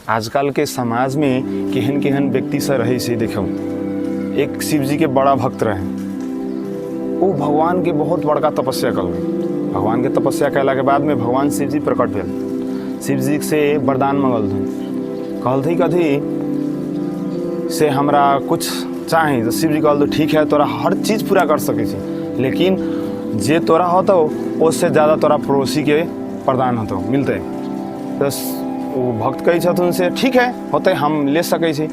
आजकलके समाजमे केहन केहन व्यक्ति सब रहै छै। देखियौ, एक शिवजीके बड़ा भक्त रहै। ओ भगवानके बहुत बड़का तपस्या कलकै। भगवानके तपस्या कयलाके बादमे भगवान शिवजी प्रकट भेल। शिवजी से वरदान मंगलथिन, कहलथिन कथी से हमरा कुछ चाही। तऽ शिवजी कहलथिन, ठीक है, तोरा हर चीज पूरा कर सकै छी, लेकिन जे तोरा होतौ ओहिसँ ज्यादा तोरा पड़ोसीके प्रदान होतौ, मिलतै। तऽ ओ भक्त कहै छथुन से ठीक है, होतै, हम ले सकै छी।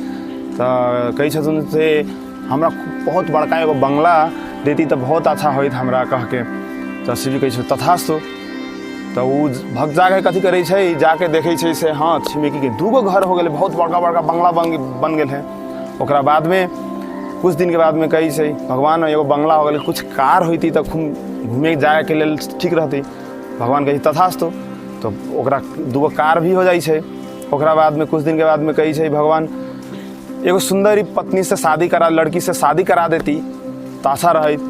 तऽ कहै छथुन से हमरा बहुत बड़का एगो बंगला देती तऽ बहुत अच्छा होइत हमरा कहके। तऽ शिवजी कहै छै, तथास्तु। तऽ ओ भक्त जाके कथी करै छै? जाके देखै छै से हँ, छिमेकीके दूगो घर हो गेलै, बहुत बड़का बड़का बंगला बन बन गेल है। ओकरा बादमे कुछ दिनके बादमे कहै छै, भगवान, एगो बंगला हो गेलै, कुछ कार होइती तऽ खूब घूमे जायके लेल ठीक रहतै। भगवान कहै छै, तथास्तु। तऽ ओकरा दूगो कार भी हो जाइ छै। ओकरा बादमे कुछ दिनके बादमे कहै छै, भगवान, एगो सुन्दरी पत्नीसँ शादी करा, लड़कीसँ शादी करा देती तऽ आशा रहैत।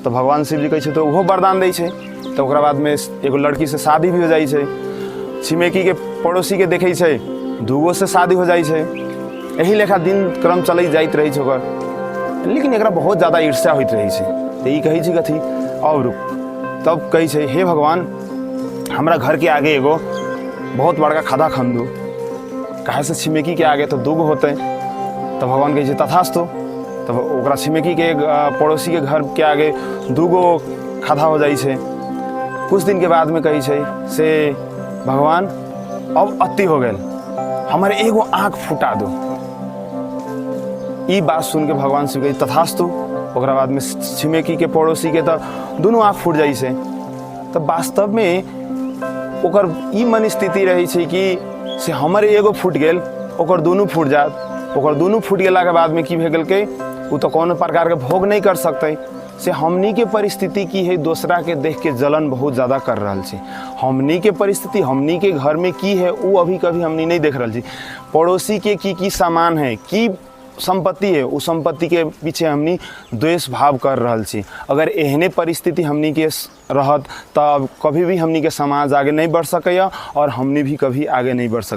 तऽ भगवान शिवजी कहै छै, तऽ ओहो वरदान दै छै। तऽ ओकरा बादमे एगो लड़कीसँ शादी भी हो जाइ छै। छिमेकीके पड़ोसीके देखै छै, दूगोसँ शादी हो जाइ छै। एहि लेखा दिन क्रम चलैत जाइत रहै छै ओकर। लेकिन एकरा बहुत ज्यादा ईर्ष्या होइत रहै छै। तऽ ई कहै छै कथी, अब रुक। तब कहै छै, हे भगवान, हमरा घरके आगे एगो बहुत बड़का खदा खन दू, काहे से छिमेकीके आगे तऽ दूगो होतै। तऽ भगवान कहै छै, तथास्तु। तब ओकरा छिमेकीके पड़ोसीके घरके आगे दूगो खदा हो जाइ छै। कुछ दिनके बादमे कहै छै से भगवान, अब अति हो गेल, हमर एगो आँख फुटा दो। ई बात सुन के भगवान शिव कहै, तथास्तु। ओकरा बादमे छिमेकीके पड़ोसीके तऽ दुनू आँख फूटि जाइ छै। तऽ वास्तवमे ओकर ई मनस्थिति रहै छै कि से हमर एगो फूटि गेल, ओकर दुनू फूटि जायत। ओकर दुनू फूटि गेलाके बादमे की भए गेलकै? ओ तऽ कोनो प्रकारके भोग नहि कर सकतै। से हमनीके परिस्थिति की है, दोसराके देखके जलन बहुत ज़्यादा कर रहल छी। हमनीके परिस्थिति, हमनीके घरमे की है, ओ अभी कभी हमनी नहि देख रहल छी। पड़ोसीके की की सामान है, की सम्पत्ति है, ओ सम्पत्तिके पीछे हमनी द्वेष भाव कर रहल छी। अगर एहने परिस्थिति हमनीके रहत तऽ कभी भी हमनीके समाज आगे नहि बढ़ सकैए आओर हमनी भी कभी आगे नहि बढ़ सकै।